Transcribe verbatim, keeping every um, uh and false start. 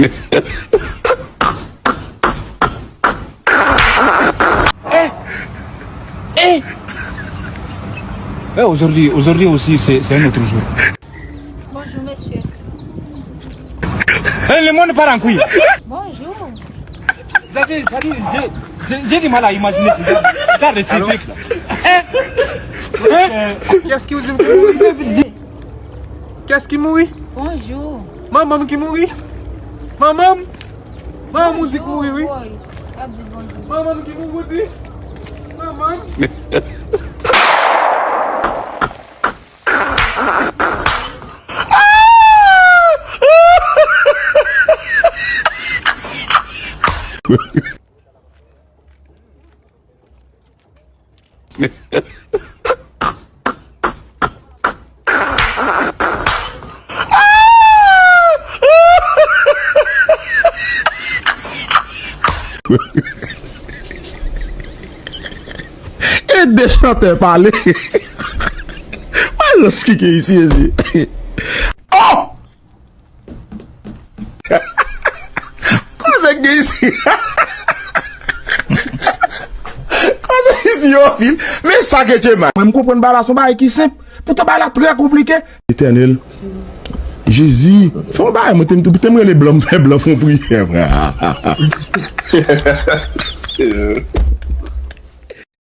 Eh! Eh! Eh, aujourd'hui, aujourd'hui aussi, c'est, c'est un autre jour. Bonjour, monsieur. Eh, le monde part en couille. Bonjour. J'ai, j'ai, j'ai, j'ai du mal à imaginer ce genre, ce genre de truc là. Hein? Hein? Kiyès ki di m ki mouri? Kiyès ki mouri? Bonjour. Manman m ki mouri? Manman m? Manman m ou di ki mouri, wi. Bonjour, boy. Y ap di bonjour. Manman m ki mouri, ou di? Manman m? E de chantè pale. Malòs ki gen isi, ezi. Oh! Koze k gen isi? Koze isi yo anpil. Men sa ke Tchema. Mwen, m konprann bagay la, se yon bagay ki senp. Poutan bagay la trè konplike. Etènèl, Jezi, fè yon bagay, mwen te, te m rele blan, m fè blan fè yon priyè, frè.